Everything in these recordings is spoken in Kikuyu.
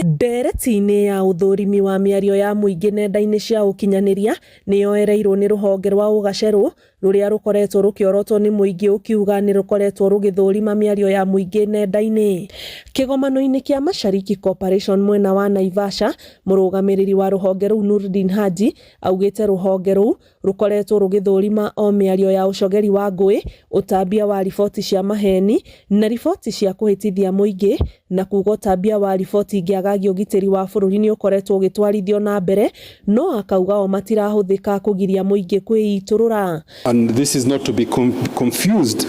Ndereti-inĩ ya ũthũrimi wa mĩario ya mũingĩ nenda-inĩ cia ũkinyanĩria nĩyoereirwo nĩ rũhonge rwa Ũgacerũ rũrĩa rũkoretwo rũkĩorotwo nĩ mũingĩ ũkiuga nĩ rũkoretwo rũgĩthũrima mĩario ya mũingĩ nenda-inĩ. Kĩgomano-inĩ kĩa Mashariki Corporation mwena wa Naivasha, mũrũgamĩrĩri wa rũhonge rũu Nurdin Haji augĩte rũhonge rũu rũkoretwo rũgĩthũrima o mĩario ya ũcogeri wa ngũĩ, ũtambia wa riboti cia maheni na riboti cia kũhĩtithia mũingĩ, na kuga ũtambia wa riboti ingĩagagia ũgitĩri wa bũrũri nĩ ũkoretwo ũgĩtwarithio na mbere, no akauga o matirahũthĩka kũgiria mũingĩ kwĩitũrũra. And this is not to be confused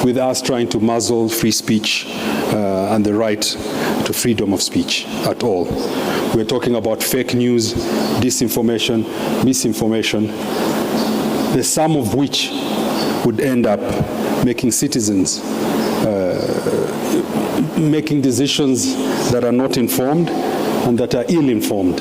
with us trying to muzzle free speech and the right to freedom of speech at all. We're talking about fake news, disinformation, misinformation, the sum of which would end up making citizens making decisions that are not informed and that are ill-informed,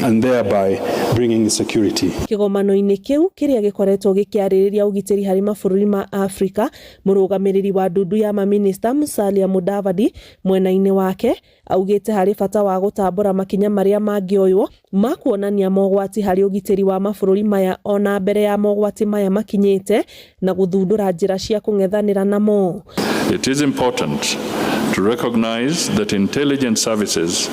and thereby bringing insecurity. Kĩgomano-inĩ kĩu kĩrĩa gĩkoretwo gĩkĩarĩrĩria ũgitĩri harĩ mabũrũri ma Afrika, mũrũgamĩrĩri wa ndundu ya maminista Musalia Mudavadi mwena-inĩ wake augĩte harĩ bata wa gũtambũra makinya marĩa mangĩoywo ma kuonania mogwati harĩ ũgitĩri wa mabũrũri maya ona mbere ya mogwati maya makinyĩte na gũthundũra njĩra cia kũng'ethanĩra namo. It is important to recognize that intelligence services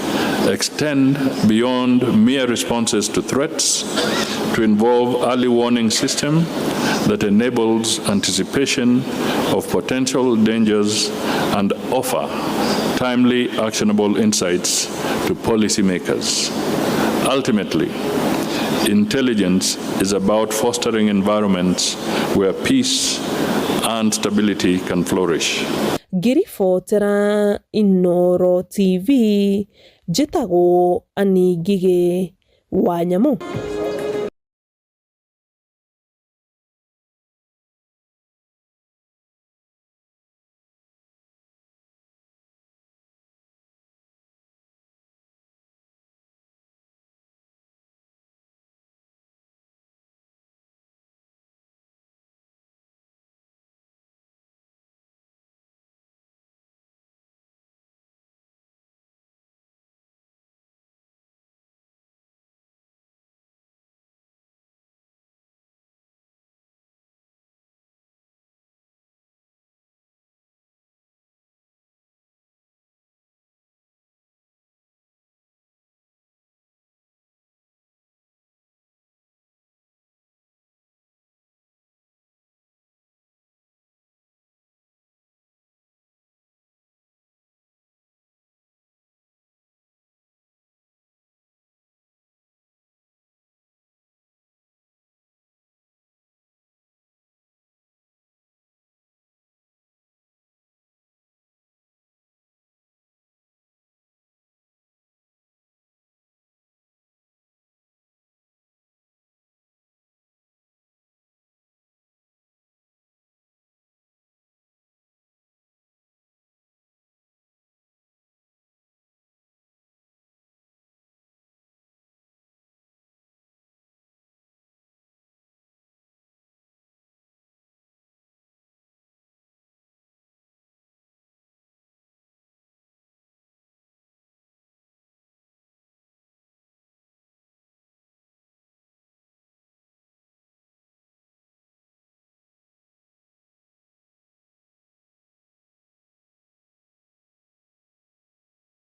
extend beyond mere responses to threats to involve early warning system that enables anticipation of potential dangers and offer timely, actionable insights to policymakers. Ultimately, intelligence is about fostering environments where peace and stability can flourish. Ngĩribotera Inooro TV, njĩtagwo Annie Ngigĩ wa Nyamũ.